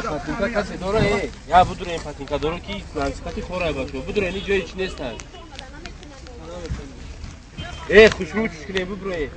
Патинка касе дора, я будуре патинка дора ки насихати хора бачо. Будуре ни ҷои чи нестанд. Хушрӯ чушкине бубуре.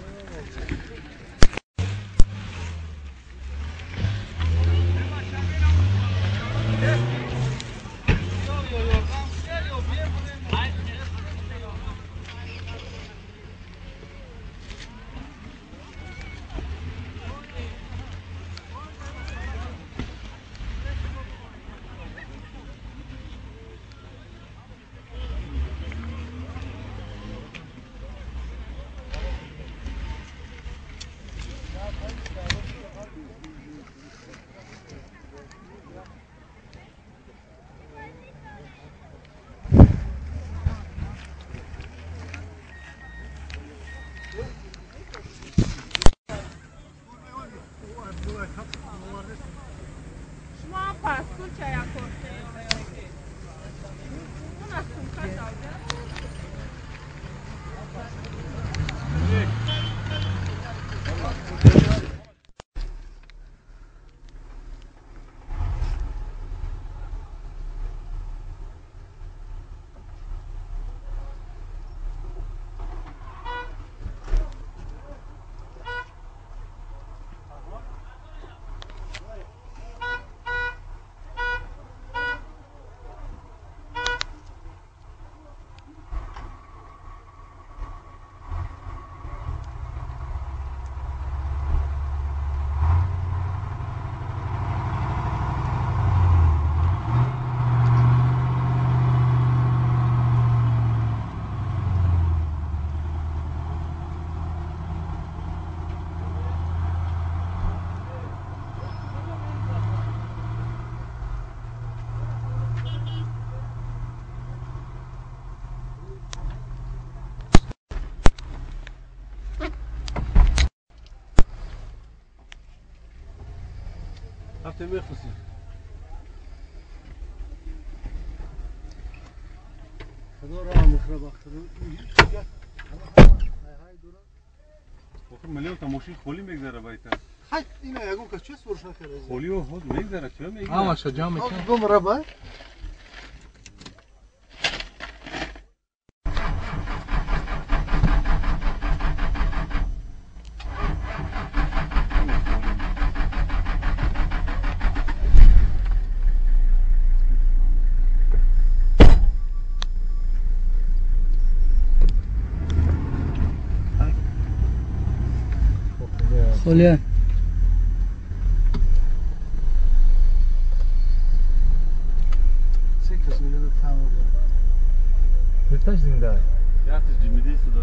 مخصوصی خدا را مخرب آخر ملیون تا ماشین خالی میگذره بایتا. خی اینا یگون کس چه سورش نکرده خالی و خود میگذره چه میگذره همش جمع میکنه دو مربع. Olha. Sei que as mulheres estão. Беташ зинда. Ятиш ҷимиди суда